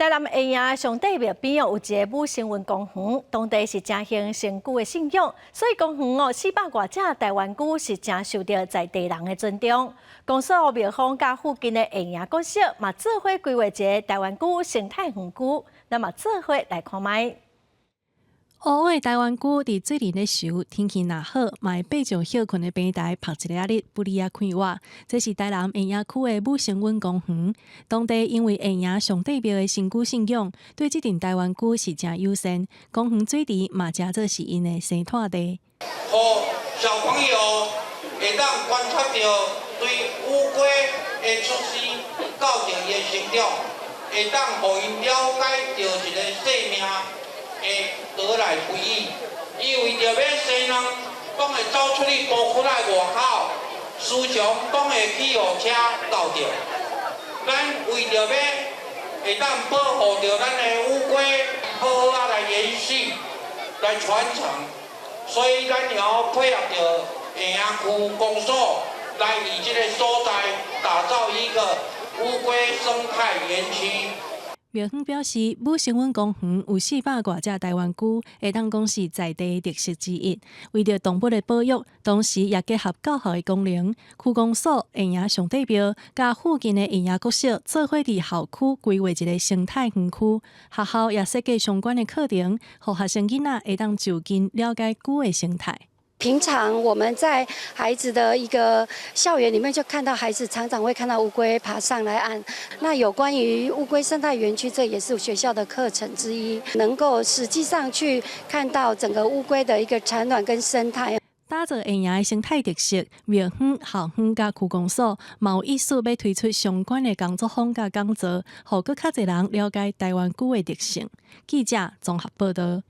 台南下營上帝廟邊哦有一个武聖勻公園，當地是誠興神龜的信仰，所以公園哦四百外隻台灣龜是誠受著在地人的尊重。公所廟方佮附近的下營國小嘛做伙規劃一个台灣龜生態園區，咱嘛做伙來看覓。烏烏的台灣龜佇水裡咧泅，天氣若好，嘛會爬上歇睏的平台，曝一下日，不離仔快活。這是台南下營區的武聖勻公園，當地因為下營上帝廟的神龜信仰，對這陣台灣龜是誠友善。公園水池嘛，誠做是𪜶的生態地。予小朋友會當觀察著對烏龜的出生到著伊的成長，會當予𪜶了解著一個生命的得來不易。伊為著欲生卵，攏會走出去都窟仔外口，時常攏會去予車蹛著。咱為著欲會當保護著咱的烏龜，好好仔來延續、來傳承，所以咱也要配合著下營區公所，來以這個所在打造一個烏龜生態園區。廟方表示，武聖勻公園有四百外隻台灣龜，會當講是在地特色之一。為著動物的保育，同時也結合教學的功能，區公所、下營上帝廟佮附近的下營國小做伙佇校區規劃一个生態園區。學校也設計相關的課程，予學生囡仔會當就近了解龜的生態。平常我們在孩子的一個校園裡面，就看到孩子常常會看到烏龜爬上來岸。那有關於烏龜生態園區，這也是學校的課程之一，能夠實際上去看到整個烏龜的一個產卵跟生態。打造下營的生態特色，廟方、校方佮區公所嘛有意思欲推出相關的工作坊佮講座，予閣較濟人了解台灣龜的特性。記者綜合報導。